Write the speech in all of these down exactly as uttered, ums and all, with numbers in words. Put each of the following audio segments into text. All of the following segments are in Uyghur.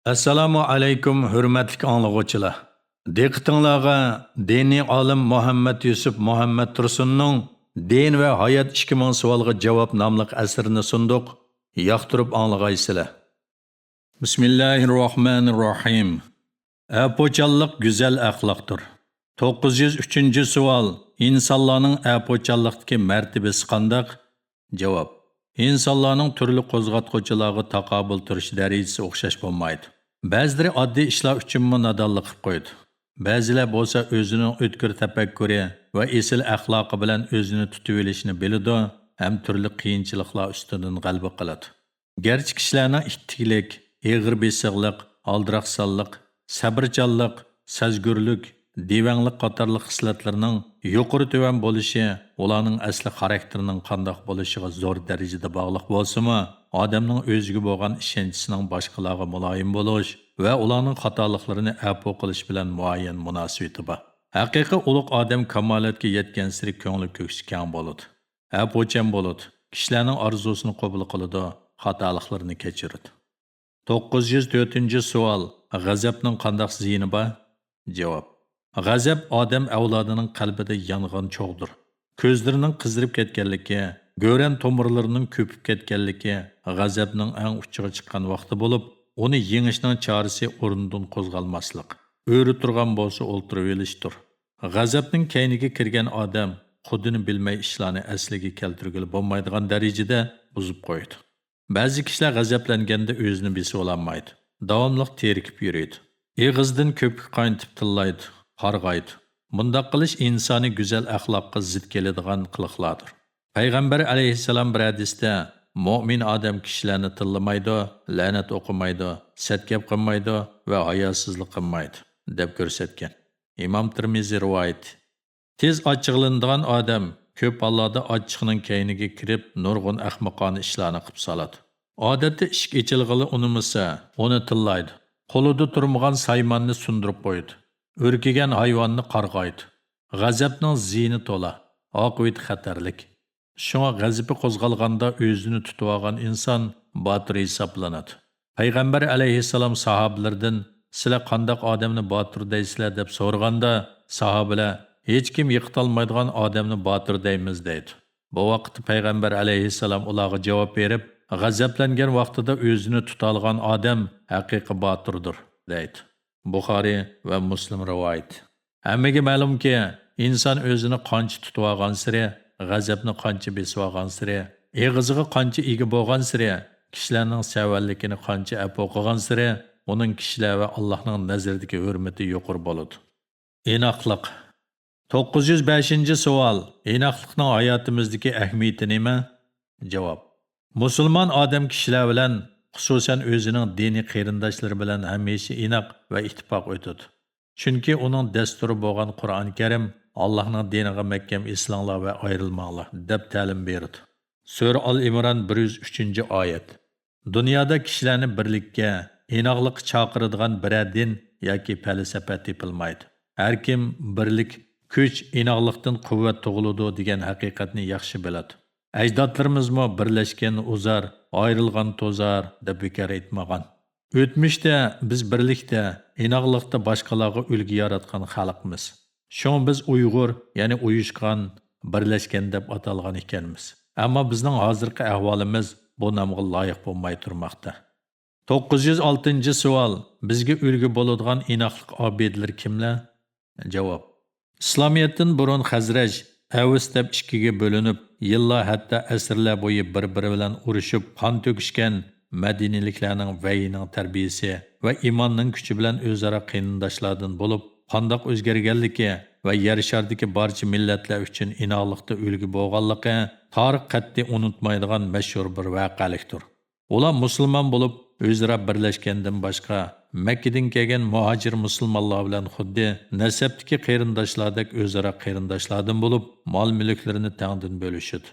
ئەسسالامۇ ئەلەيكۇم، ھۆرمەتلىك ئاڭلىغۇچىلار! دىققىتىڭلارغا دىنىي ئالىم مۇھەممەد يۈسۈپ مۇھەممەد تۇرسۇننىڭ دىن ۋە ھايات ئىككى مىڭ سوئالغا جاۋاب ناملىق ئەسىرىنى سۇندۇق. ياقتۇرۇپ ئاڭلىغايسىلەر. بىسمىللاھىرراھمانىرراھىم. ئەپۇچانلىق گۈزەل ئەخلاقتۇر. توققۇز يۈز ئۈچىنچى سوئال، ئىنسانلارنىڭ ئەپۇچانلىقتىكى مەرتىۋىسى قانداق؟ جاۋاب، ئىنسانلارنىڭ تۈرلۈك قوزغاتقۇچىلارغا تاقابىل تۇرۇش دەرىجىسى ئوخشاش بولمايدۇ. بەزىلىرى ئاددىي ئىشلار ئۈچۈنمۇ نادانلىق قىلىپ قويىدۇ. بەزىلەر بولسا ئۆزىنىڭ ئۆتكۈر تەپەككۇرى ۋە ئېسىل ئەخلاقى بىلەن ئۆزىنى تۇتۇۋېلىشنى بىلىدۇ ھەم تۈرلۈك قىيىنچىلىقلار ئۈستىدىن غەلىبە قىلىدۇ. گەرچە كىشىلەرنىڭ ئىتتىكلىك، ئېغىر بېسىقلىق، ئالدىراقسانلىق، سەۋرچانلىق، سەزگۈرلۈك، دىۋەڭلىك قاتارلىق خىسلەتلىرىنىڭ يۇقىرى تۆۋەن بولۇشى ئۇلارنىڭ ئەسلى خاراكتېرىنىڭ قانداق بولۇشىغا زور دەرىجىدە باغلىق بولسىمۇ، ئادەمنىڭ ئۆزىگە بولغان ئىشەنچىسىنىڭ باشقىلارغا مۇلايىم بولۇش ۋە ئۇلارنىڭ خاتالىقلىرىنى ئەپۇ قىلىش بىلەن مۇئەييەن مۇناسىۋىتى بار. ھەقىقىي ئۇلۇغ ئادەم كامالەتكە يەتكەنسېرى كۆڭلى كۆكسى كەڭ بولىدۇ. ئەپۇچان بولىدۇ، كىشىلەرنىڭ ئارزۇسىنى قوبۇل قىلىدۇ، خاتالىقلىرىنى كەچۈرىدۇ. توققۇز يۈز تۆتىنچى سوئال، غەزەپنىڭ قانداق زىيىنى بار؟ جاۋاب، غەزەپ ئادەم ئەۋلادىنىڭ قەلبىدە يانغان چوغدۇر. كۆزلىرىنىڭ قىزىرىپ كەتكەنلىكى، گۆرەن تومۇرلىرىنىڭ كۆپۈپ كەتكەنلىكى غەزەپنىڭ ئەڭ ئۇچىغا چىققان ۋاقتى بولۇپ، ئۇنى يېڭىشنىڭ چارىسى ئورنىدىن قوزغالماسلىق، ئۆرە تۇرغان بولسا ئولتۇرۇۋېلىشتۇر. غەزەپنىڭ كەينىگە كىرگەن ئادەم خۇدىنى بىلمەي ئىشلارنى ئەسلىگە كەلتۈرگىلى بولمايدىغان دەرىجىدە بۇزۇپ قويىدۇ. بەزى كىشىلەر غەزەپلەنگەندە ئۆزىنى بېسىۋالالمايدۇ. داۋاملىق تېرىكىپ يۈرىدۇ. ئېغىزىدىن كۆپۈك قاينىتىپ تىللايدۇ، قارغايدۇ. بۇنداق قىلىش ئىنسانىي گۈزەل ئەخلاققا زىت كېلىدىغان قىلىقلاردۇر. پەيغەمبەر ئەلەيھىسسالام بىر ھەدىستە، مۆمىن ئادەم كىشىلەرنى تىللىمايدۇ، لەنەت ئوقۇمايدۇ، سەتگەپ قىلمايدۇ ۋە ھاياسىزلىق قىلمايدۇ، دەپ كۆرسەتكەن. ئىمام تىرمىزى رىۋايىتى. تېز ئاچچىقلىنىدىغان ئادەم كۆپ ھاللاردا ئاچچىقنىڭ كەينىگە كىرىپ، نۇرغۇن ئەخمىقانە ئىشلارنى قىلىپ سالىدۇ. ئادەتتە ئىشىك ئېچىلغىلى ئۇنىمىسا، ئۇنى تىللايدۇ. قولىدا تۇرمىغان سايماننى سۇندۇرۇپ قويىدۇ. ئۆركىگەن ھايۋاننى قارغايدۇ. غەزەپنىڭ زىيىنى تولا، ئاقىۋىتى خەتەرلىك. شۇڭا غەزىپى قوزغالغاندا ئۆزىنى تۇتۇۋالغان ئىنسان باتۇر ھېسابلىنىدۇ. پەيغەمبەر ئەلەيھىسسالام ساھابىلىرىدىن، سىلەر قانداق ئادەمنى باتۇر دەيسىلەر؟ دەپ سورىغاندا، ساھابىلەر، ھېچكىم يىقىتالمايدىغان ئادەمنى باتۇر دەيمىز، دەيدۇ. بۇ ۋاقىتتا پەيغەمبەر ئەلەيھىسسالام ئۇلارغا جاۋاب بېرىپ، غەزەپلەنگەن ۋاقتىدا ئۆزىنى تۇتالىغان ئادەم ھەقىقىي باتۇردۇر، دەيدۇ. بۇخارىي ۋە مۇسلىم رىۋايىتى. ھەممىگە مەلۇمكى، ئىنسان ئۆزىنى قانچە تۇتۇۋالغانسېرى، غەزەپنى قانچە بېسىۋالغانسېرى، ئېغىزىغا قانچە ئىگە بولغانسېرى، كىشىلەرنىڭ سەۋەنلىكىنى قانچە ئەپۇ قىلغانسېرى، ئۇنىڭ كىشىلەر ۋە ئاللاھنىڭ نەزىرىدىكى ھۆرمىتى يۇقىرى بولىدۇ. ئىناقلىق. توققۇز يۈز بەشىنچى سوئال، ئىناقلىقنىڭ ھاياتىمىزدىكى ئەھمىيىتى نېمە؟ جاۋاب، مۇسۇلمان ئادەم كىشىلەر بىلەن، خۇسۇسەن ئۆزىنىڭ دىنىي قېرىنداشلىرى بىلەن ھەمىشە ئىناق ۋە ئىتتىپاق ئۆتىدۇ. چۈنكى ئۇنىڭ دەستۇرى بولغان قۇرئان كەرىم، «ئاللاھنىڭ دىنىغا مەھكەم ئېسىلىڭلار ۋە ئايرىلماڭلار» دەپ تەلىم بېرىدۇ. سۈرە ئال ئىمران، بىر يۈز ئۈچىنچى ئايەت. دۇنيادا كىشىلەرنى بىرلىككە، ئىناقلىققا چاقىرىدىغان بىرەر دىن ياكى پەلسەپە تېپىلمايدۇ. ھەر كىم بىرلىك، كۈچ، ئىناقلىقتىن قۇۋۋەت تۇغۇلىدۇ دېگەن ھەقىقەتنى ياخشى بىلىدۇ. ئەجدادلىرىمىزمۇ «بىرلەشكەن ئۇزار، ئايرىلغان توزار» دەپ بىكار ئېيتمىغان. ئۆتمۈشتە بىز بىرلىكتە، ئىناقلىقتا باشقىلارغا ئۈلگە ياراتقان خەلقمىز. شۇڭا بىز ئۇيغۇر، يەنى ئۇيۇشقان، بىرلەشكەن دەپ ئاتالغان ئىكەنمىز. ئەمما بىزنىڭ ھازىرقى ئەھۋالىمىز بۇ نامغا لايىق بولماي تۇرماقتا. توققۇز يۈز ئالتىنچى سوئال، بىزگە ئۈلگە بولىدىغان ئىناقلىق ئابىدىلىرى كىملەر؟ جاۋاب، ئىسلامىيەتتىن بۇرۇن خەزرەج، ئەۋس دەپ ئىككىگە بۆلۈنۈپ، يىللار، ھەتتا ئەسىرلەر بويى بىر-بىرى بىلەن ئۇرۇشۇپ، قان تۆكۈشكەن مەدىنىلىكلەرنىڭ ۋەھىينىڭ تەربىيىسى ۋە ئىماننىڭ كۈچى بىلەن ئۆزئارا قېرىنداشلاردىن بولۇپ، قانداق ئۆزگەرگەنلىكى ۋە يەر شارىدىكى بارچە مىللەتلەر ئۈچۈن ئىناقلىقتا ئۈلگە بولغانلىقى تارىخ قەتئىي ئۇنتۇمايدىغان مەشھۇر بىر ۋەقەلىكتۇر. ئۇلار مۇسۇلمان بولۇپ، ئۆزئارا بىرلەشكەندىن باشقا، مەككىدىن كەلگەن مۇھاجىر مۇسۇلمانلار بىلەن خۇددى نەسەبتىكى قېرىنداشلاردەك ئۆزئارا قېرىنداشلاردىن بولۇپ، مال-مۈلۈكلىرىنى تەڭدىن بۆلۈشىدۇ.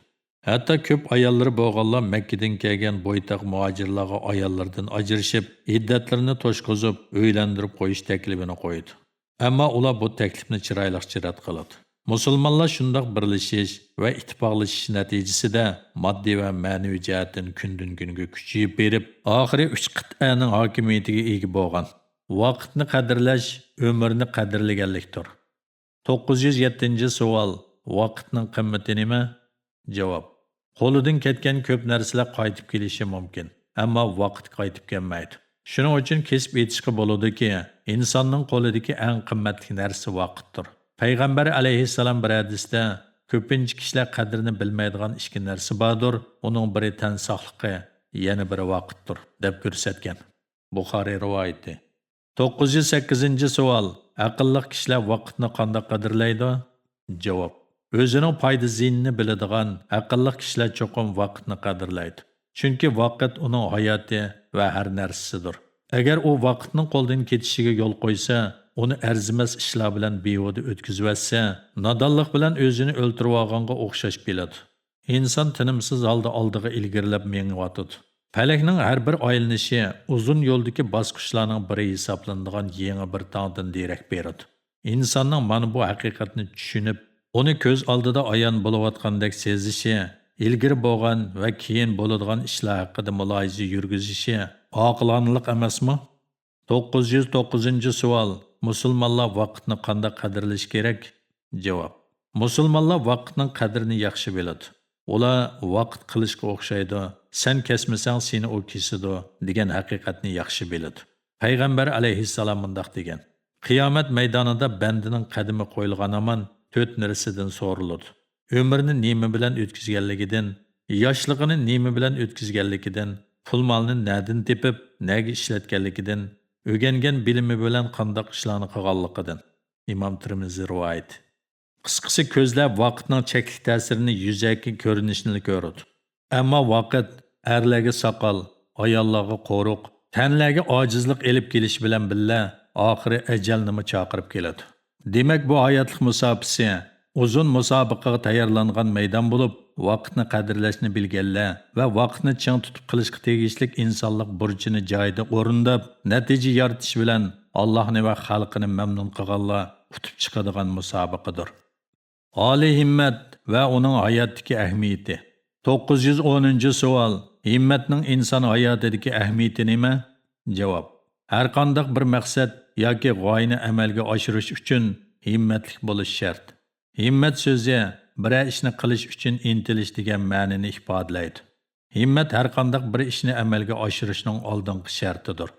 ھەتتا كۆپ ئاياللىرى بولغانلار مەككىدىن كەلگەن بويتاق مۇھاجىرلارغا ئاياللىرىدىن ئاجرىشىپ، ئىددەتلىرىنى توشقۇزۇپ، ئۆيلەندۈرۈپ قويۇش تەكلىپىنى قويىدۇ. ئەمما ئۇلار بۇ تەكلىپنى چىرايلىقچە رەت قىلىدۇ. مۇسۇلمانلار شۇنداق بىرلىشىش ۋە ئىتتىپاقلىشىش نەتىجىسىدە ماددىي ۋە مەنىۋى جەھەتتىن كۈندىن-كۈنگە كۈچىيىپ بېرىپ، ئاخىرى ئۈچ قىتئەنىڭ ھاكىمىيىتىگە ئىگە بولغان. ۋاقىتنى قەدىرلەش ئۆمۈرنى قەدىرلىگەنلىكتۇر. توققۇز يۈز يەتتىنچى سوئال، ۋاقىتنىڭ قىممىتى نېمە؟ جاۋاب، قولىدىن كەتكەن كۆپ نەرسىلەر قايتىپ كېلىشى مۇمكىن، ئەمما ۋاقىت قايتىپ كەلمەيدۇ. شۇنىڭ ئۈچۈن كېسىپ ئېيتىشقا بولىدۇكى، ئىنساننىڭ قولىدىكى ئەڭ قىممەتلىك نەرسە ۋاقىتتۇر. پەيغەمبەر ئەلەيھىسسالام بىر ھەدىستە، كۆپىنچە كىشىلەر قەدرىنى بىلمەيدىغان ئىككى نەرسە باردۇر، ئۇنىڭ بىرى تەن ساقلىقى، يەنە بىرى ۋاقىتتۇر، دەپ كۆرسەتكەن. بۇخارىي رىۋايىتى. توققۇز يۈز سەككىزىنچى سوئال، ئەقىللىق كىشىلەر ۋاقىتنى قانداق قەدىرلەيدۇ؟ جاۋاب، ئۆزىنىڭ پايدا زىيىنىنى بىلىدىغان ئەقىللىق كىشىلەر چوقۇم ۋاقىتنى قەدىرلەيدۇ. چۈنكى ۋاقىت ئۇنىڭ ھاياتى ۋە ھەر نەرسىسىدۇر. ئەگەر ئۇ ۋاقىتنىڭ قولدىن كېتىشىگە يول قويسا، ئۇنى ئەرزىمەس ئىشلار بىلەن بىھۇدە ئۆتكۈزۈۋەتسە، نادانلىق بىلەن ئۆزىنى ئۆلتۈرۈۋالغانغا ئوخشاش بىلىدۇ. ئىنسان تىنىمسىز ھالدا ئالدىغا ئىلگىرىلەپ مېڭىۋاتىدۇ. پەلەكنىڭ ھەر بىر ئايلىنىشى ئۇزۇن يولدىكى باسقۇچلارنىڭ بىرى ھېسابلىنىدىغان يېڭى بىر تاڭدىن دېرەك بېرىدۇ. ئىنساننىڭ مانا بۇ ھەقىقەتنى چۈشىنىپ، ئۇنى كۆز ئالدىدا ئايان بولۇۋاتقاندەك سېزىشى، ئىلگىرى بولغان ۋە كېيىن بولىدىغان ئىشلار ھەققىدە مۇلاھىزە يۈرگۈزۈشى ئاقىلانىلىق ئەمەسمۇ؟ توققۇز يۈز توققۇزىنچى سوئال، مۇسۇلمانلار ۋاقىتنى قانداق قەدىرلىشى كېرەك؟ جاۋاب، مۇسۇلمانلار ۋاقىتنىڭ قەدرىنى ياخشى بىلىدۇ. ئۇلار ۋاقىت قىلىچقا ئوخشايدۇ، سەن كەسمىسەڭ سېنى ئۇ كېسىدۇ، دېگەن ھەقىقەتنى ياخشى بىلىدۇ. پەيغەمبەر ئەلەيھىسسالام مۇنداق دېگەن، قىيامەت مەيدانىدا بەندىنىڭ قەدىمى قويۇلغان ھامان تۆت نەرسىدىن سورىلىدۇ. ئۆمرىنى نېمە بىلەن ئۆتكۈزگەنلىكىدىن، ياشلىقىنى نېمە بىلەن ئۆتكۈزگەنلىكىدىن، پۇل-مالنى نەدىن تېپىپ، نەگە ئىشلەتكەنلىكىدىن، ئۆگەنگەن بىلىمى بىلەن قانداق ئىشلارنى قىلغانلىقىدىن. ئىمام تىرمىزى رىۋايىتى. قىسقىسى، كۆزلەر ۋاقىتنىڭ چەكلىك تەسىرىنى يۈزەكى كۆرۈنۈشىنىلا كۆرىدۇ. ئەمما ۋاقىت ئەرلەرگە ساقال، ئاياللارغا قورۇق، تەنلەرگە ئاجىزلىق ئېلىپ كېلىشى بىلەن بىللە، ئاخىرى ئەجەلنىمۇ چاقىرىپ كېلىدۇ. دېمەك، بۇ ھاياتلىق مۇساپىسى ئۇزۇن مۇسابىقىگە تەييارلانغان مەيدان بولۇپ، ۋاقىتنى قەدىرلەشنى بىلگەنلەر ۋە ۋاقىتنى چىڭ تۇتۇپ قىلىشقا تېگىشلىك ئىنسانلىق بۇرچىنى جايىدا ئورۇنداپ، نەتىجە يارىتىش بىلەن ئاللاھنى ۋە خەلقىنى مەمنۇن قىلغانلار ئۇتۇپ چىقىدىغان مۇسابىقىدۇر. ئالىي ھىممەت ۋە ئۇنىڭ ھاياتتىكى ئەھمىيىتى. توققۇز يۈز ئونىنچى سوئال، ھىممەتنىڭ ئىنسان ھاياتىدىكى ئەھمىيىتى نېمە؟ جاۋاب، ھەرقانداق بىر مەقسەت ياكى غايىنى ئەمەلگە ئاشۇرۇش ئۈچۈن ھىممەتلىك بولۇش شەرت. ھىممەت سۆزى بىرەر ئىشنى قىلىش ئۈچۈن ئىنتىلىش دېگەن مەنىنى ئىپادىلەيدۇ. ھىممەت ھەرقانداق بىر ئىشنى ئەمەلگە ئاشۇرۇشنىڭ ئالدىنقى شەرتىدۇر.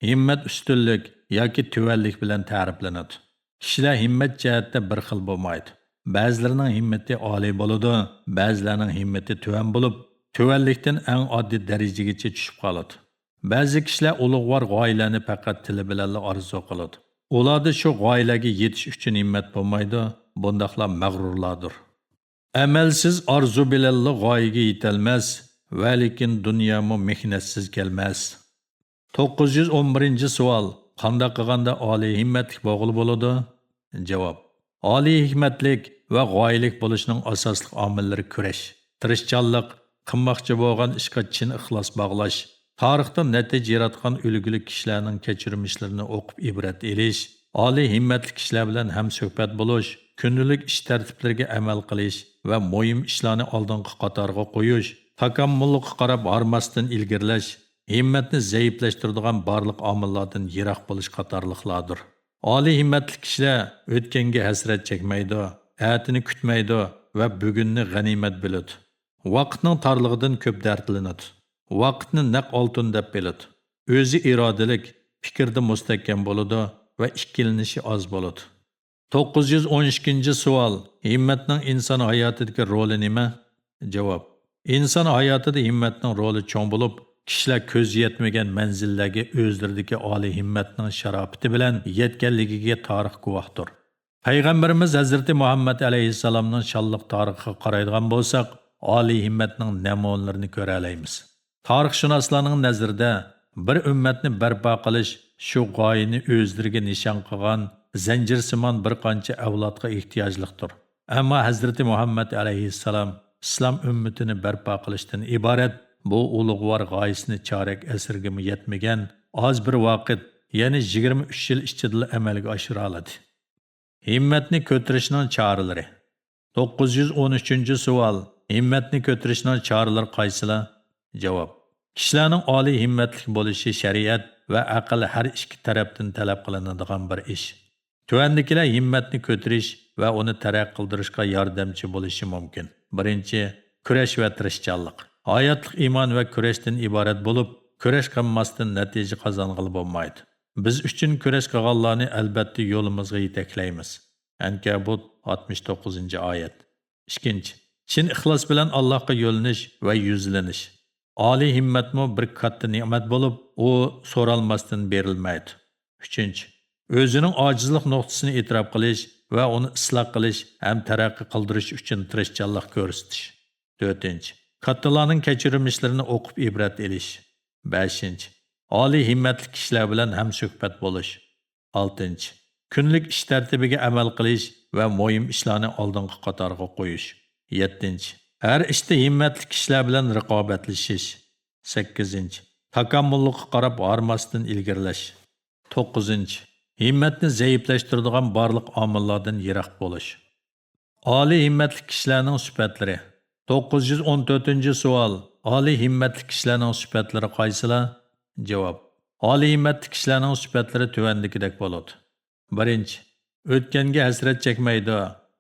ھىممەت ئۈستۈنلۈك ياكى تۆۋەنلىك بىلەن تەرىپلىنىدۇ. كىشىلەر ھىممەت جەھەتتە بىر خىل بولمايدۇ. بەزىلىرىنىڭ ھىممىتى ئالىي بولىدۇ، بەزىلەرنىڭ ھىممىتى تۆۋەن بولۇپ، تۆۋەنلىكتىن ئەڭ ئاددىي دەرىجىگىچە چۈشۈپ قالىدۇ. بەزى كىشىلەر ئۇلۇغۋار غايىلەرنى پەقەت تىلى بىلەنلا ئارزۇ قىلىدۇ. ئۇلاردا شۇ غايىلەرگە يېتىش ئۈچۈن ھىممەت بولمايدۇ، بۇنداقلار مەغرۇرلاردۇر. ئەمەلسىز ئارزۇ بىلەنلا غايىگە يېتەلمەس، ۋەلىكىن دۇنيامۇ مېھنەتسىز كەلمەس. توققۇز يۈز ئون بىرىنچى سوئال، قانداق قىلغاندا ئالىي ھىممەتلىك بولغىلى بولىدۇ؟ جاۋاب، ئالىي ھىممەتلىك ۋە غايىلىك بولۇشنىڭ ئاساسلىق ئامىللىرى كۈرەش، تىرىشچانلىق، قىلماقچى بولغان ئىشقا چىن ئىخلاس باغلاش، تارىختا نەتىجە ياراتقان ئۈلگىلىك كىشىلەرنىڭ كەچۈرمىشلىرىنى ئوقۇپ ئىبرەت ئېلىش، ئالىي ھىممەتلىك كىشىلەر بىلەن ھەمسۆھبەت بولۇش، كۈندىلىك ئىش تەرتىپلىرىگە ئەمەل قىلىش ۋە مۇھىم ئىشلارنى ئالدىنقى قاتارغا قويۇش، تاكامۇللۇققا قاراپ ھارماستىن ئىلگىرىلەش، ھىممەتنى زەئىپلەشتۈرىدىغان بارلىق ئامىللاردىن يىراق بولۇش قاتارلىقلاردۇر. ئالىي ھىممەتلىك كىشىلەر ئۆتكەنگە ھەسرەت چەكمەيدۇ، ئەتىنى كۈتمەيدۇ ۋە بۈگۈننى غەنىيمەت بىلىدۇ. ۋاقىتنىڭ تارلىقىدىن كۆپ دەردلىنىدۇ. ۋاقىتنى نەق ئالتۇن دەپ بىلىدۇ. ئۆزى ئىرادىلىك، پىكرىدە مۇستەھكەم بولىدۇ ۋە ئىككىلىنىشى ئاز بولىدۇ. توققۇز يۈز ئون ئىككىنچى سوئال، ھىممەتنىڭ ئىنسان ھاياتىدىكى رولى نېمە؟ جاۋاب، ئىنسان ھاياتىدا ھىممەتنىڭ رولى چوڭ بولۇپ، كىشىلەر كۆزى يەتمىگەن مەنزىللەرگە ئۆزلىرىدىكى ئالىي ھىممەتنىڭ شاراپىتى بىلەن يەتكەنلىكىگە تارىخ گۇۋاھتۇر. پەيغەمبىرىمىز ھەزرىتى مۇھەممەد ئەلەيھىسسالامنىڭ شانلىق تارىخىغا قارايدىغان بولساق، ئالىي ھىممەتنىڭ نەمۇنىلىرىنى كۆرەلەيمىز. تارىخشۇناسلارنىڭ نەزىرىدە، بىر ئۈممەتنى بەرپا قىلىش شۇ غايىنى ئۆزلىرىگە نىشان قىلغان زەنجىرسىمان بىر قانچە ئەۋلادقا ئېھتىياجلىقتۇر. ئەمما ھەزرىتى مۇھەممەد ئەلەيھىسسالام ئىسلام ئۈممىتىنى بەرپا قىلىشتىن ئىبارەت بۇ ئۇلۇغۋار غايىسىنى چارەك ئەسىرگىمۇ يەتمىگەن ئاز بىر ۋاقىت، يەنى يىگىرمە ئۈچ يىل ئىچىدىلا ئەمەلگە ئاشۇرالىدى. ھىممەتنى كۆتۈرۈشنىڭ چارىلىرى. توققۇز يۈز ئون ئۈچىنچى سوئال، ھىممەتنى كۆتۈرۈشنىڭ چارىلىرى قايسىلار؟ جاۋاب، كىشىلەرنىڭ ئالىي ھىممەتلىك بولۇشى شەرىئەت ۋە ئەقىل ھەر ئىككى تەرەپتىن تەلەپ قىلىنىدىغان بىر ئىش. تۆۋەندىكىلەر ھىممەتنى كۆتۈرۈش ۋە ئۇنى تەرەققىي قىلدۇرۇشقا ياردەمچى بولۇشى مۇمكىن. بىرىنچى، كۈرەش ۋە تىرىشچانلىق. ھاياتلىق ئىمان ۋە كۈرەشتىن ئىبارەت بولۇپ، كۈرەش قىلماستىن نەتىجە قازانغىلى بولمايدۇ. بىز ئۈچۈن كۈرەش قىلغانلارنى ئەلبەتتە يولىمىزغا يېتەكلەيمىز. ئەنكەبۇت، ئاتمىش توققۇزىنچى ئايەت. ئىككىنچى، چىن ئىخلاس بىلەن ئاللاھقا يۆلىنىش ۋە يۈزلىنىش. ئالىي ھىممەتمۇ بىر كاتتا نېمەت بولۇپ، ئۇ سورالماستىن بېرىلمەيدۇ. ئۈچىنچى، ئۆزىنىڭ ئاجىزلىق نۇقتىسىنى ئېتىراپ قىلىش ۋە ئۇنى ئىسلاھ قىلىش ھەم تەرەققىي قىلدۇرۇش ئۈچۈن تىرىشچانلىق كۆرسىتىش. تۆتىنچى، كاتتىلارنىڭ كەچۈرمىشلىرىنى ئوقۇپ ئىبرەت ئېلىش. بەشىنچى، ئالىي ھىممەتلىك كىشىلەر بىلەن ھەمسۆھبەت بولۇش. ئالتىنچى، كۈنلۈك ئىش تەرتىپىگە ئەمەل قىلىش ۋە مۇھىم ئىشلارنى ئالدىنقى قاتارغا قويۇش. يەتتىنچى، ھەر ئىشتا ھىممەتلىك كىشىلەر بىلەن رىقابەتلىشىش. سەككىزىنچى، تاكامۇللۇققا قاراپ ھارماستىن ئىلگىرىلەش. توققۇزىنچى، ھىممەتنى زەئىپلەشتۈرىدىغان بارلىق ئامىللاردىن يىراق بولۇش. ئالىي ھىممەتلىك كىشىلەرنىڭ سۈپەتلىرى. توققۇز يۈز ئون تۆتىنچى سوئال، ئالىي ھىممەتلىك كىشىلەرنىڭ سۈپەتلىرى قايسىلار؟ جاۋاب، ئالىي ھىممەتلىك كىشىلەرنىڭ سۈپەتلىرى تۆۋەندىكىدەك بولىدۇ. بىرىنچى، ئۆتكەنگە ھەسرەت چەكمەيدۇ،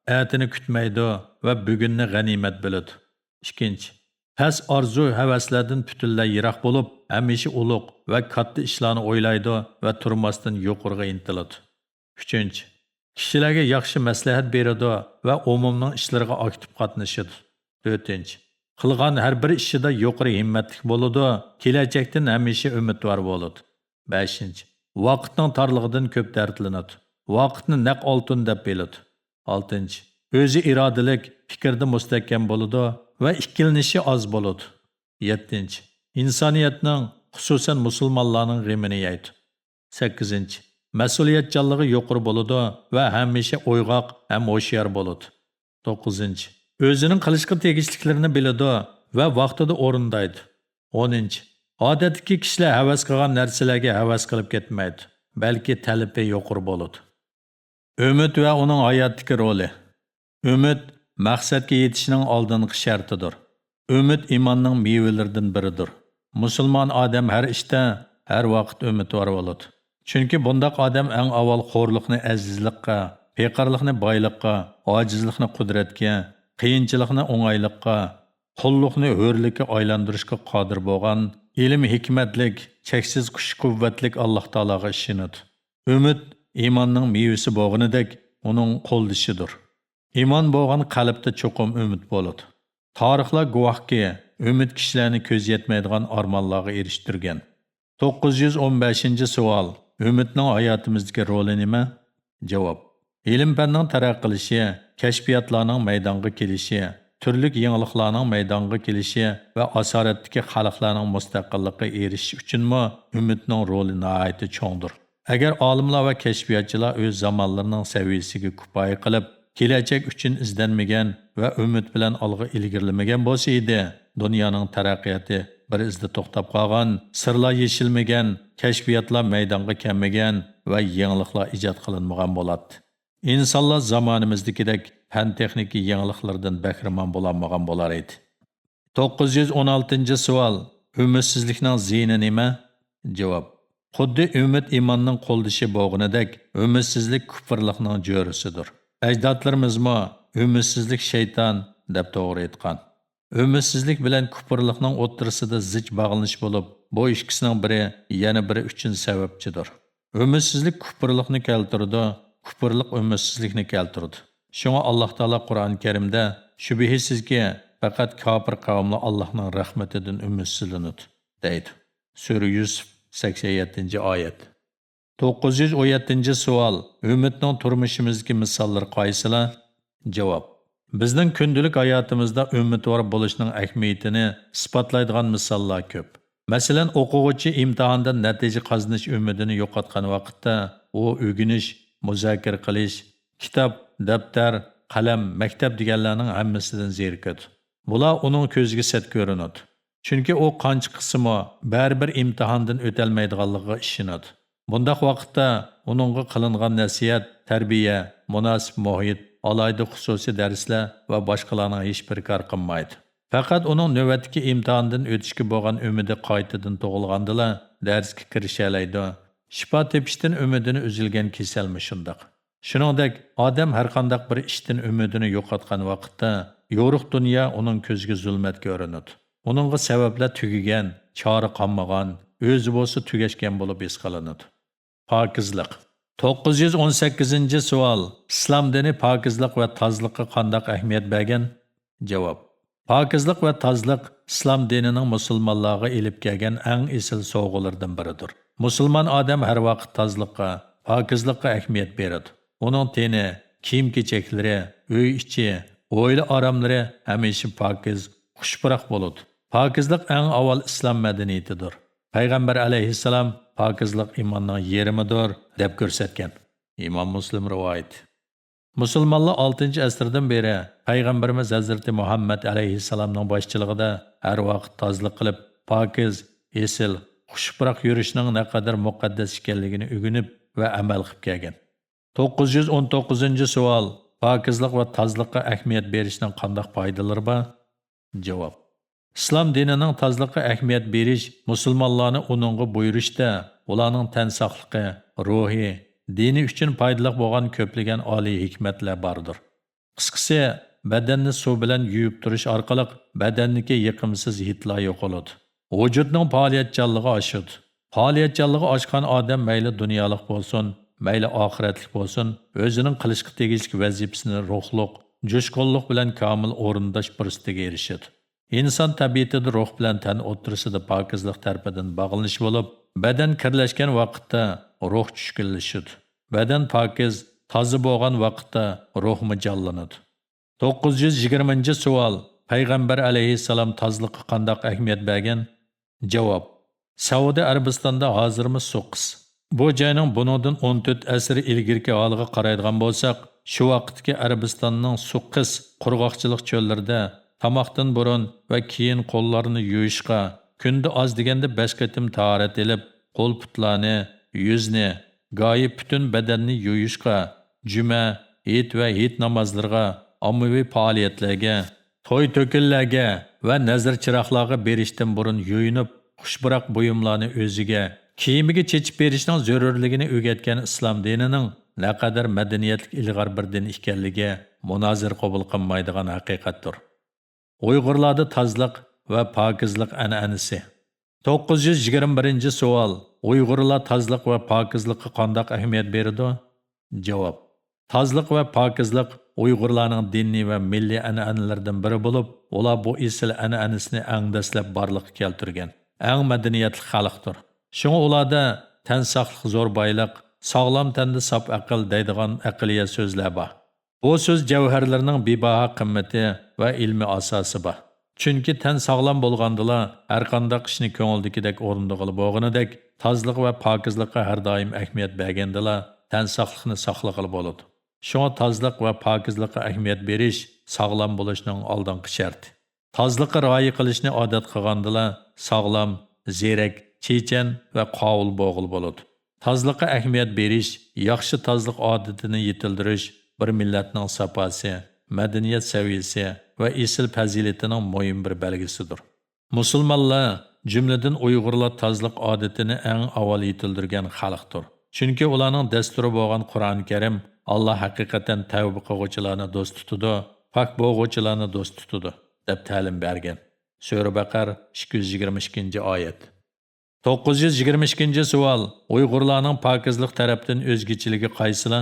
ئەتىنى كۈتمەيدۇ ۋە بۈگۈننى غەنىيمەت بىلىدۇ. ئىككىنچى، پەس ئارزۇ-ھەۋەسلەردىن پۈتۈنلەي يىراق بولۇپ، ھەمىشە ئۇلۇغ ۋە كاتتا ئىشلارنى ئويلايدۇ ۋە تۇرماستىن يۇقىرىغا ئىنتىلىدۇ. ئۈچىنچى، كىشىلەرگە ياخشى مەسلىھەت بېرىدۇ ۋە ئومۇمنىڭ ئىشلىرىغا ئاكتىپ قاتنىشىدۇ. تۆتىنچى، قىلغان ھەر بىر ئىشىدا يۇقىرى ھىممەتلىك بولىدۇ، كېلەچەكتىن ھەمىشە ئۈمىدۋار بولىدۇ. بەشىنچى، ۋاقىتنىڭ تارلىقىدىن كۆپ دەردلىنىدۇ. ۋاقىتنى نەق ئالتۇن دەپ بىلىدۇ. ئالتىنچى، ئۆزى ئىرادىلىك، پىكىردە مۇستەھكەم بولىدۇ ۋە ئىككىلىنىشى ئاز بولىدۇ. يەتتىنچى، ئىنسانىيەتنىڭ، خۇسۇسەن مۇسۇلمانلارنىڭ غېمىنى يەيدۇ. سەككىزىنچى، مەسئۇلىيەتچانلىقى يۇقىرى بولىدۇ ۋە ھەمىشە ئويغاق ھەم ھوشيار بولىدۇ. توققۇزىنچى، ئۆزىنىڭ قىلىشقا تېگىشلىكلىرىنى بىلىدۇ ۋە ۋاقتىدا ئورۇندايدۇ. ئونىنچى، ئادەتتىكى كىشىلەر ھەۋەس قىلغان نەرسىلەرگە ھەۋەس قىلىپ كەتمەيدۇ، بەلكى تەلىپى يۇقىرى بولىدۇ. ئۈمىد ۋە ئۇنىڭ ھاياتتىكى رولى. ئۈمىد مەقسەتكە يېتىشنىڭ ئالدىنقى شەرتىدۇر. ئۈمىد ئىماننىڭ مېۋىلىرىدىن بىرىدۇر. مۇسۇلمان ئادەم ھەر ئىشتا، ھەر ۋاقىت ئۈمىدۋار بولىدۇ. چۈنكى بۇنداق ئادەم ئەڭ ئاۋۋال خورلۇقنى ئەزىزلىققە، پېقىرلىقنى بايلىققا، ئاجىزلىقنى قۇدرەتكە، قىيىنچىلىقنى ئوڭايلىققا، قۇللۇقنى ھۆرلۈككە ئايلاندۇرۇشقا قادىر بولغان، ئىلىم-ھېكمەتلىك، چەكسىز كۈچ-قۇۋۋەتلىك ئاللاھ تائالاغا ئىشىنىدۇ. ئۈمىد ئىماننىڭ مېۋىسى بولغىنىدەك، ئۇنىڭ قولدىشىدۇر. ئىمان بولغان قەلبتە چوقۇم ئۈمىد بولىدۇ. تارىخلار گۇۋاھكى، ئۈمىد كىشىلەرنى كۆزى يەتمەيدىغان ئارمانلارغا ئېرىشتۈرگەن. توققۇز يۈز ئون بەشىنچى سوئال، ئۈمىدنىڭ ھاياتىمىزدىكى رولى نېمە؟ جاۋاب، ئىلىم-پەننىڭ تەرەققىي قىلىشى، كەشپىياتلارنىڭ مەيدانغا كېلىشى، تۈرلۈك يېڭىلىقلارنىڭ مەيدانغا كېلىشى ۋە ئاسارەتتىكى خەلقلەرنىڭ مۇستەقىللىققا ئېرىشىشى ئۈچۈنمۇ ئۈمىدنىڭ رولى ناھايىتى چوڭدۇر. ئەگەر ئالىملار ۋە كەشپىياتچىلار ئۆز زامانلىرىنىڭ سەۋىيەسىگە كۇپايە قىلىپ، كېلەچەك ئۈچۈن ئىزدەنمىگەن ۋە ئۈمىد بىلەن ئالغا ئىلگىرىلىمىگەن بولسا ئىدى، دۇنيانىڭ تەرەققىياتى بىر ئىزدا توختاپ قالغان، سىرلار يېشىلمىگەن، كەشپىياتلار مەيدانغا كەلمىگەن ۋە يېڭىلىقلار ئىجاد قىلىنمىغان بولاتتى. ئىنسانلار زامانىمىزدىكىدەك پەن-تېخنىكا يېڭىلىقلىرىدىن بەھرىمەن بولالمىغان بولار ئىدى. توققۇز يۈز ئون ئالتىنچى سوئال، ئۈمىدسىزلىكنىڭ زىيىنى نېمە؟ جاۋاب، خۇددى ئۈمىد ئىماننىڭ قولدىشى بولغىنىدەك، ئۈمىدسىزلىك كۇپۇرلۇقنىڭ جۆرىسىدۇر. ئەجدادلىرىمىزمۇ ئۈمىدسىزلىك شەيتان دەپ توغرا ئېيتقان. ئۈمىدسىزلىك بىلەن كۇپۇرلۇقنىڭ ئوتتۇرىسىدا زىچ باغلىنىش بولۇپ، بۇ ئىككىسىنىڭ بىرى يەنە بىرى ئۈچۈن سەۋەبچىدۇر. ئۈمىدسىزلىك كۇپۇرلۇقنى كەلتۈرىدۇ، كۇپۇرلۇق ئۈمىدسىزلىكنى كەلتۈرىدۇ. شۇڭا ئاللاھ تائالا قۇرئان كەرىمدە، شۈبھىسىزكى، پەقەت كاپىر قەۋملا ئاللاھنىڭ رەھمىتىدىن ئۈمىدسىزلىنىدۇ، دەيدۇ. سۈرە يۈسۈف، سەكسەن يەتتىنچى ئايەت. توققۇز يۈز ئون يەتتىنچى سوئال، ئۈمىدنىڭ تۇرمۇشىمىزدىكى مىساللىرى قايسىلار؟ جاۋاب، بىزنىڭ كۈندىلىك ھاياتىمىزدا ئۈمىدۋار بولۇشنىڭ ئەھمىيىتىنى ئىسپاتلايدىغان مىساللار كۆپ. مەسىلەن، ئوقۇغۇچى ئىمتىھاندىن نەتىجە قازىنىش ئۈمىدىنى يوقاتقان ۋاقىتتا، ئۇ ئۆگىنىش، مۇزاكىرە قىلىش، كىتاب، دەپتەر، قەلەم، مەكتەپ دېگەنلەرنىڭ ھەممىسىدىن زېرىكىدۇ. بۇلار ئۇنىڭ كۆزىگە سەت كۆرۈنىدۇ. چۈنكى ئۇ قانچە قىلسىمۇ، بەرىبىر ئىمتىھاندىن ئۆتەلمەيدىغانلىقىغا ئىشىنىدۇ. بۇنداق ۋاقىتتا ئۇنىڭغا قىلىنغان نەسىھەت، تەربىيە، مۇناسىپ مۇھىت، ئالاھىدە خۇسۇسىي دەرسلەر ۋە باشقىلارنىڭ ھېچبىرى كار قىلمايدۇ. پەقەت ئۇنىڭ نۆۋەتتىكى ئىمتىھاندىن ئۆتۈشكە بولغان ئۈمىدى قايتىدىن تۇغۇلغاندىلا دەرسكە كىرىشەلەيدۇ. شىپا تېپىشتىن ئۈمىدىنى ئۈزۈلگەن كېسەلمۇ شۇنداق. شۇنىڭدەك، ئادەم ھەرقانداق بىر ئىشتىن ئۈمىدىنى يوقاتقان ۋاقىتتا، يورۇق دۇنيا ئۇنىڭ كۆزىگە زۇلمەتكە كۆرۈنىدۇ. ئۇنىڭغا سەۋەبلەر تۈگىگەن، چارە قالمىغان، ئۆزى بولسا تۈگەشكەن بولۇپ ھېس قىلىنىدۇ. پاكىزلىق. توققۇز يۈز ئون سەككىزىنچى سوئال. ئىسلام دىنى پاكىزلىق ۋە تازىلىققا قانداق ئەھمىيەت بەرگەن؟ جاۋاب. پاكىزلىق ۋە تازىلىق ئىسلام دىنىنىڭ مۇسۇلمانلارغا ئېلىپ كەلگەن ئەڭ ئېسىل سوۋغىلىرىدىن بىرىدۇر. مۇسۇلمان ئادەم ھەر ۋاقىت تازىلىققا، پاكىزلىققا ئەھمىيەت بېرىدۇ. ئۇنىڭ تېنى، كىيىم-كېچەكلىرى، ئۆي ئىچى، ھويلا-ئاراملىرى ھەمىشە پاكىز، خۇش-پۇراق بولىدۇ. پاكىزلىق ئەڭ ئاۋۋال ئىسلام مەدەنىيىتىدۇر. پەيغەمبەر ئەلەيھىسسالام، پاكىزلىق ئىماننىڭ يېرىمىدۇر، دەپ كۆرسەتكەن. ئىمام مۇسلىم رىۋايىتى. مۇسۇلمانلار ئالتىنچى ئەسىردىن بېرى پەيغەمبىرىمىز ھەزرىتى مۇھەممەد ئەلەيھىسسالامنىڭ باشچىلىقىدا ھەر ۋاقىت تازىلىق قىلىپ، پاكىز، ئېسىل، خۇش-پۇراق يۈرۈشنىڭ نەقەدەر مۇقەددەس ئىكەنلىكىنى ئۆگىنىپ ۋە ئەمەل قىلىپ كەلگەن. توققۇز يۈز ئون توققۇزىنچى سوئال. پاكىزلىق ۋە تازىلىققا ئەھمىيەت بېرىشنىڭ قانداق پايدىلىرى بار؟ جاۋاب. ئىسلام دىنىنىڭ تازىلىققا ئەھمىيەت بېرىش مۇسۇلمانلارنى ئۇنىڭغا بۇيرۇشتا، ئۇلارنىڭ تەن ساقلىقى، روھى، دىنى ئۈچۈن پايدىلىق بولغان كۆپلىگەن ئالىي ھېكمەتلەر باردۇر. قىسقىسى، بەدەننى سۇ بىلەن يۇيۇپ تۇرۇش ئارقىلىق بەدەندىكى يېقىمسىز ھىدلار يوقىلىدۇ. ۋۇجۇدنىڭ پائالىيەتچانلىقى ئاشىدۇ. پائالىيەتچانلىقى ئاشقان ئادەم مەيلى دۇنيالىق بولسۇن، مەيلى ئاخىرەتلىك بولسۇن، ئۆزىنىڭ قىلىشقا تېگىشلىك ۋەزىپىسىنى روھلۇق، جۇشقۇنلۇق بىلەن كامىل ئورۇنداش پۇرسىتىگە ئېرىشىدۇ. ئىنسان تەبىئىتىدە روھ بىلەن تەن ئوتتۇرىسىدا پاكىزلىق تەرىپىدىن باغلىنىش بولۇپ، بەدەن كىرلەشكەن ۋاقىتتا روھ چۈشكۈنلىشىدۇ. بەدەن پاكىز، تازا بولغان ۋاقىتتا روھمۇ جانلىنىدۇ. توققۇز يۈز يىگىرمىنچى سوئال. پەيغەمبەر ئەلەيھىسسالام تازىلىققا قانداق ئەھمىيەت بەرگەن؟ جاۋاب. سەئۇدى ئەرەبىستاندا ھازىرمۇ سۇ قىس. بۇ جاينىڭ بۇنىڭدىن ئون تۆت ئەسىر ئىلگىرىكى ھالىغا قارايدىغان بولساق، شۇ ۋاقىتتىكى ئەرەبىستاننىڭ سۇ قىس قۇرغاقچىلىق چۆللىرىدە تاماقتىن بۇرۇن ۋە كېيىن قوللارنى يۇيۇشقا، كۈندە ئاز دېگەندە بەش قېتىم تاھارەت ئېلىپ، قول-پۇتلارنى، يۈزنى، گاھى پۈتۈن بەدەننى يۇيۇشقا، جۈمە، ھېيت ۋە ھېيت نامازلىرىغا، ئاممىۋى پائالىيەتلەرگە، توي-تۆكۈنلەرگە ۋە نەزىر-چىراغلارغا بېرىشتىن بۇرۇن يۇيۇنۇپ، خۇش-پۇراق بۇيۇملارنى ئۆزىگە، كىيىمىگە چېچىپ بېرىشنىڭ زۆرۈرلۈكىنى ئۆگەتكەن ئىسلام دىنىنىڭ نەقەدەر مەدەنىيەتلىك ئىلغار بىر دىن ئىكەنلىكى مۇنازىرە قوبۇل قىلمايدىغان ھەقىقەتتۇر. ئۇيغۇرلاردا تازىلىق ۋە پاكىزلىق ئەنئەنىسى. توققۇز يۈز يىگىرمە بىرىنچى سوئال. ئۇيغۇرلار تازىلىق ۋە پاكىزلىققا قانداق ئەھمىيەت بېرىدۇ؟ جاۋاب. تازىلىق ۋە پاكىزلىق ئۇيغۇرلارنىڭ دىنىي ۋە مىللىي ئەنئەنىلىرىدىن بىرى بولۇپ، ئۇلار بۇ ئېسىل ئەنئەنىسىنى ئەڭ دەسلەپ بارلىققا كەلتۈرگەن ئەڭ مەدەنىيەتلىك خەلقتۇر. شۇڭا ئۇلاردا «تەن ساقلىق زور بايلىق، ساغلام تەندە ساپ ئەقىل» دەيدىغان ئەقلىيە سۆزلەر بار. بۇ سۆز جەۋھەرلىرىنىڭ بىباھا قىممىتى ۋە ئىلمىي ئاساسى بار. چۈنكى تەن ساغلام بولغاندىلا، ھەرقانداق ئىشنى كۆڭۈلدىكىدەك ئورۇندىغىلى بولغىنىدەك، تازىلىق ۋە پاكىزلىققا ھەر دائىم ئەھمىيەت بەرگەندىلا، تەن ساقلىقنى ساقلىغىلى بولىدۇ. شۇڭا تازىلىق ۋە پاكىزلىققا ئەھمىيەت بېرىش ساغلام بولۇشنىڭ ئالدىنقى شەرتى. تازىلىققا رىئايە قىلىشنى ئادەت قىلغاندىلا، ساغلام، زېرەك، چېچەن ۋە قاۋۇل بولغىلى بولىدۇ. تازىلىققا ئەھمىيەت بېرىش، ياخشى تازىلىق ئادىتىنى يېتىلدۈرۈش بىر مىللەتنىڭ ساپاسى، مەدەنىيەت سەۋىيەسى ۋە ئېسىل پەزىلىتىنىڭ مۇھىم بىر بەلگىسىدۇر. مۇسۇلمانلار، جۈملىدىن ئۇيغۇرلار تازىلىق ئادىتىنى ئەڭ ئاۋۋال يېتىلدۈرگەن خەلقتۇر. چۈنكى ئۇلارنىڭ دەستۇرى بولغان قۇرئان كەرىم، «ئاللا ھەقىقەتەن تەۋبە قىلغۇچىلارنى دوست تۇتىدۇ، پاك بولغۇچىلارنى دوست تۇتىدۇ» دەپ تەلىم بەرگەن. سۈرە بەقەر، ئىككى يۈز يىگىرمە ئىككىنچى ئايەت. توققۇز يۈز يىگىرمە ئىككىنچى سوئال. ئۇيغۇرلارنىڭ پاكىزلىق تەرەپتىن ئۆزگىچىلىكى قايسىلا؟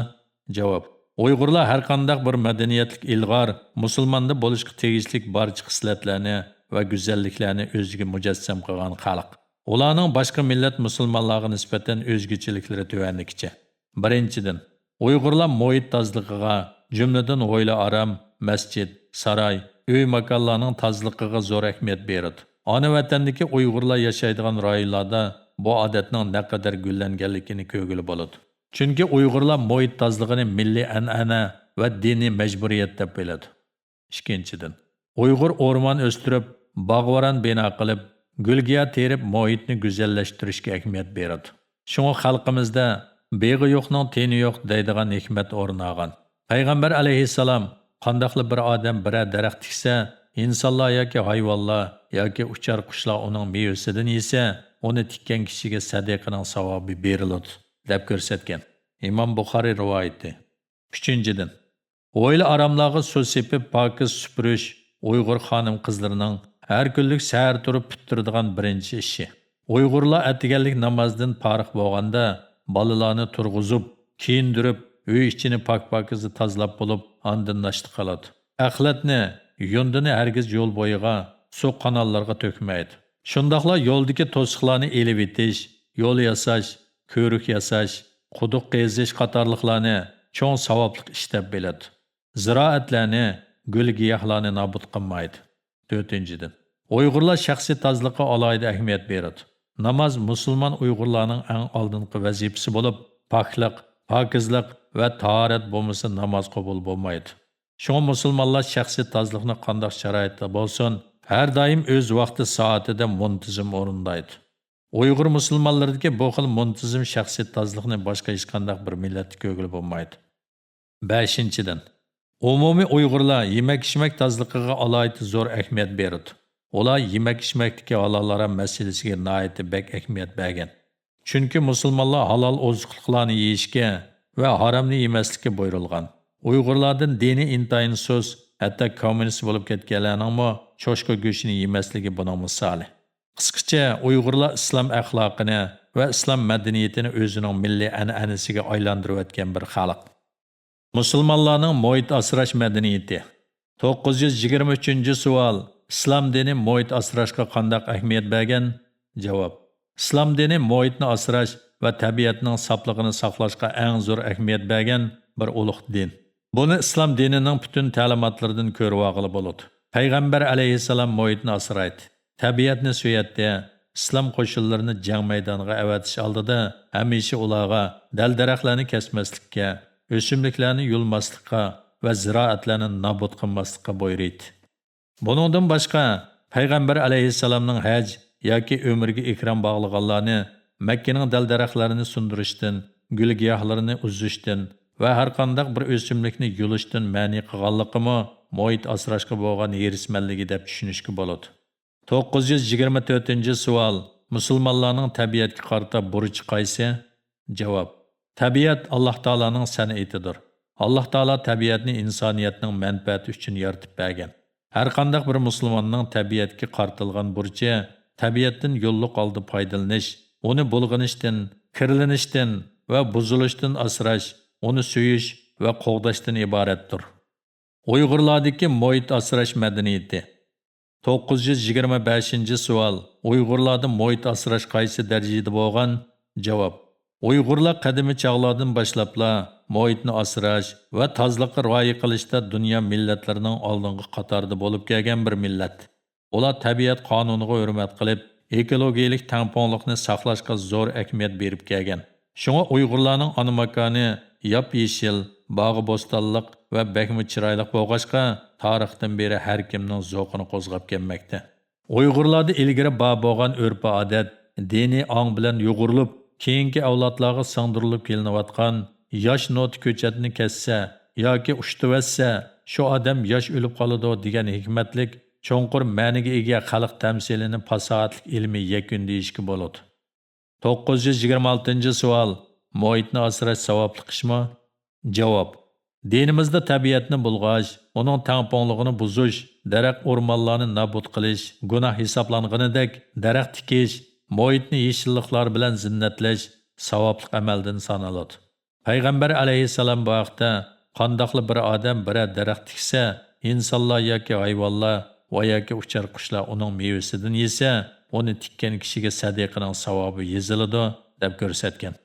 جاۋاب. ئۇيغۇرلار ھەرقانداق بىر مەدەنىيەتلىك ئىلغار، مۇسۇلماندا بولۇشقا تېگىشلىك بارچە خىسلەتلەرنى ۋە گۈزەللىكلەرنى ئۆزىگە مۇجەسسەم قىلغان خەلق. ئۇلارنىڭ باشقا مىللەت مۇسۇلمانلارغا نىسبەتەن ئۆزگىچىلىكلىرى تۆۋەندىكىچە. بىرىنچىدىن، ئۇيغۇرلار مۇھىت تازىلىقىغا، جۈملىدىن ھويلا-ئارام، مەسچىت، ساراي، ئۆي-ماكانلارنىڭ تازىلىقىغا زور ئەھمىيەت بېرىدۇ. ئانا ۋەتەندىكى ئۇيغۇرلار ياشايدىغان رايونلاردا بۇ ئادەتنىڭ نەقەدەر گۈللەنگەنلىكىنى كۆرگىلى بولىدۇ. چۈنكى ئۇيغۇرلار مۇھىت تازىلىقىنى مىللىي ئەنئەنە ۋە دىنىي مەجبۇرىيەت دەپ بىلىدۇ. ئىككىنچىدىن، ئۇيغۇر ئورمان ئۆستۈرۈپ، باغ-ۋاران بىنا قىلىپ، گۈل-گىياھ تېرىپ، مۇھىتنى گۈزەللەشتۈرۈشكە ئەھمىيەت بېرىدۇ. شۇڭا خەلقىمىزدە «بېغى يوقنىڭ تېنى يوق» دەيدىغان ھېكمەت ئورۇن ئالغان. پەيغەمبەر ئەلەيھىسسالام، «قانداقلا بىر ئادەم بىرەر دەرەخ تىكسە، ئىنسانلار ياكى ھايۋانلار ياكى ئۇچار قۇشلار ئۇنىڭ مېۋىسىدىن يېسە، ئۇنى تىككەن كىشىگە سەدىقىنىڭ ساۋابى بېرىلىدۇ» دەپ كۆرسەتكەن. ئىمام بۇخارىي رىۋايىتى. ئۈچىنچىدىن، ھويلا-ئاراملارغا سۇ سېپىپ، پاكىز سۈپۈرۈش ئۇيغۇر خانىم-قىزلىرىنىڭ ھەر كۈنلۈك سەھەر تۇرۇپ پۈتتۈرىدىغان بىرىنچى ئىشى. ئۇيغۇرلار ئەتىگەنلىك نامازدىن پارىغ بولغاندا، بالىلارنى تۇرغۇزۇپ، كىيىندۈرۈپ، ئۆي ئىچىنى پاك-پاكىزا تازىلاپ بولۇپ، ئاندىن ناشتا قىلىدۇ. ئەخلەتنى، يۇندىنى ھەرگىز يول بويىغا، سۇ قاناللىرىغا تۆكمەيدۇ. شۇنداقلا يولدىكى توسۇقلارنى ئېلىۋېتىش، يول ياساش، كۆۋرۈك ياساش، قۇدۇق قېزىش قاتارلىقلارنى چوڭ ساۋابلىق ئىش دەپ بىلىدۇ. زىرائەتلەرنى، گۈل-گىياھلارنى نابۇت قىلمايدۇ. تۆتىنچىدىن، ئۇيغۇرلار شەخسىي تازىلىققا ئالاھىدە ئەھمىيەت بېرىدۇ. ناماز مۇسۇلمان ئۇيغۇرلارنىڭ ئەڭ ئالدىنقى ۋەزىپىسى بولۇپ، پاكلىق، پاكىزلىق ۋە تاھارەت بولمىسا ناماز قوبۇل بولمايدۇ. شۇڭا مۇسۇلمانلار شەخسىي تازىلىقنى قانداق شارائىتتا بولسۇن، ھەر دائىم ئۆز ۋاقتى سائىتىدە مۇنتىزىم ئورۇندايدۇ. ئۇيغۇر مۇسۇلمانلىرىدىكى بۇ خىل مۇنتىزىم شەخسىي تازىلىقنى باشقا ھېچقانداق بىر مىللەتتە كۆرگىلى بولمايدۇ. بەشىنچىدىن، ئومۇمىي ئۇيغۇرلار يېمەك-ئىچمەك تازىلىقىغا ئالاھىدە زور ئەھمىيەت بېرىدۇ. ئۇلار يېمەك-ئىچمەكتىكى ھالال-ھارام مەسىلىسىگە ناھايىتى بەك ئەھمىيەت بەرگەن. چۈنكى مۇسۇلمانلار ھالال ئوزۇقلۇقلارنى يېيىشكە ۋە ھارامنى يېمەسلىككە بۇيرۇلغان. ئۇيغۇرلاردىن دىنى ئىنتايىن سۇس، ھەتتا كوممۇنىست بولۇپ كەتكەنلەرنىڭمۇ چوشقا گۆشىنى يېمەسلىكى بۇنىڭ مىسالى. قىسقىچە، ئۇيغۇرلار ئىسلام ئەخلاقىنى ۋە ئىسلام مەدەنىيىتىنى ئۆزىنىڭ مىللىي ئەنئەنىسىگە ئايلاندۇرۇۋەتكەن بىر خەلق. مۇسۇلمانلارنىڭ مۇھىت ئاسراش مەدەنىيىتى. توققۇز يۈز يىگىرمە ئۈچىنچى سوئال، ئىسلام دىنى مۇھىت ئاسراشقا قانداق ئەھمىيەت بەرگەن؟ جاۋاب، ئىسلام دىنى مۇھىتنى ئاسراش ۋە تەبىئەتنىڭ ساپلىقىنى ساقلاشقا ئەڭ زور ئەھمىيەت بەرگەن بىر ئۇلۇغ دىن. بۇنى ئىسلام دىنىنىڭ پۈتۈن تەلىماتلىرىدىن كۆرۈۋالغىلى بولىدۇ. پەيغەمبەر ئەلەيھىسسالام مۇھىتنى ئاسرايتتى، تەبىئەتنى سۆيەتتى، ئىسلام قوشۇنلىرىنى جەڭ مەيدانىغا ئەۋەتىش ئالدىدا ھەمىشە ئۇلارغا دەل-دەرەخلەرنى كەسمەسلىككە، ئۆسۈملۈكلەرنى يۇلماسلىققا ۋە زىرائەتلەرنى نابۇت قىلماسلىققا بۇيرۇيتتى. بۇنىڭدىن باشقا، پەيغەمبەر ئەلەيھىسسالامنىڭ ھەج ياكى ئۆمرىگە ئېھرام باغلىغانلارنى مەككىنىڭ دەل-دەرەخلىرىنى سۇندۇرۇشتىن، گۈل-گىياھلىرىنى ئۈزۈشتىن ۋە ھەرقانداق بىر ئۆسۈملۈكنى يۇلۇشتىن مەنئى قىلغانلىقىمۇ مۇھىت ئاسراشقا بولغان ھېرىسمەنلىكى دەپ چۈشىنىشكە بولىدۇ. توققۇز يۈز يىگىرمە تۆتىنچى سوئال، مۇسۇلمانلارنىڭ تەبىئەتكە قارىتا بۇرچى قايسى؟ جاۋاب، تەبىئەت ئاللاھ تائالانىڭ سەنئىتىدۇر. ئاللاھ تائالا تەبىئەتنى ئىنسانىيەتنىڭ مەنپەئەتى ئۈچۈن يارىتىپ بەرگەن. ھەرقانداق بىر مۇسۇلماننىڭ تەبىئەتكە قارىتىلغان بۇرچى، تەبىئەتتىن يوللۇق ھالدا پايدىلىنىش، ئۇنى بۇلغىنىشتىن، كىرلىنىشتىن ۋە بۇزۇلۇشتىن ئاسراش، ئۇنى سۆيۈش ۋە قوغداشتىن ئىبارەتتۇر. ئۇيغۇرلاردىكى مۇھىت ئاسراش مەدەنىيىتى. توققۇز يۈز يىگىرمە بەشىنچى سوئال، ئۇيغۇرلاردا مۇھىت ئاسراش قايسى دەرىجىدە بولغان؟ جاۋاب، ئۇيغۇرلار قەدىمىي چاغلاردىن باشلاپلا مۇھىتنى ئاسراش ۋە تازىلىققا رىئايە قىلىشتا دۇنيا مىللەتلىرىنىڭ ئالدىنقى قاتاردا بولۇپ كەلگەن بىر مىللەت. ئۇلار تەبىئەت قانۇنىغا ھۆرمەت قىلىپ، ئېكولوگىيەلىك تەڭپۇڭلۇقنى ساقلاشقا زور ئەھمىيەت بېرىپ كەلگەن. شۇڭا ئۇيغۇرلارنىڭ ئانا ماكانى ياپيېشىل، باغۇ-بوستانلىق ۋە بەكمۇ چىرايلىق بولغاچقا، تارىختىن بېرى ھەر كىمنىڭ زوقىنى قوزغاپ كەلمەكتە. ئۇيغۇرلاردا ئىلگىرى بار بولغان ئۆرپ-ئادەت، دىنىي ئاڭ بىلەن يۇغۇرۇلۇپ، كېيىنكى ئەۋلادلارغا سىڭدۈرۈلۈپ كېلىنىۋاتقان «ياش نوتا كۆچەتنى كەسسە ياكى ئۇشتۇۋەتسە، شۇ ئادەم ياش ئۆلۈپ قالىدۇ» دېگەن ھېكمەتلىك، چوڭقۇر مەنىگە ئىگە خەلق تەمسىلىنى پاساھەتلىك ئىلمىي يەكۈن دېيىشكە بولىدۇ. توققۇز يۈز يىگىرمە ئالتىنچى سوئال، مۇھىتنى ئاسراش ساۋابلىق ئىشمۇ؟ جاۋاب، دىنىمىزدا تەبىئەتنى بۇلغاش، ئۇنىڭ تەڭپۇڭلۇقىنى بۇزۇش، دەرەخ-ئورمانلارنى نابۇت قىلىش گۇناھ ھېسابلانغىنىدەك، دەرەخ تىكىش، مۇھىتنى يېشىللىقلار بىلەن زىننەتلەش ساۋابلىق ئەمەلدىن سانىلىدۇ. پەيغەمبەر ئەلەيھىسسالام بۇ ھەقتە، «قانداقلا بىر ئادەم بىرەر دەرەخ تىكسە، ئىنسانلار ياكى ھايۋانلار ۋە ياكى ئۇچار قۇشلار ئۇنىڭ مېۋىسىدىن يېسە، ئۇنى تىككەن كىشىگە سەدىقىنىڭ ساۋابى يېزىلىدۇ» دەپ كۆرسەتكەن.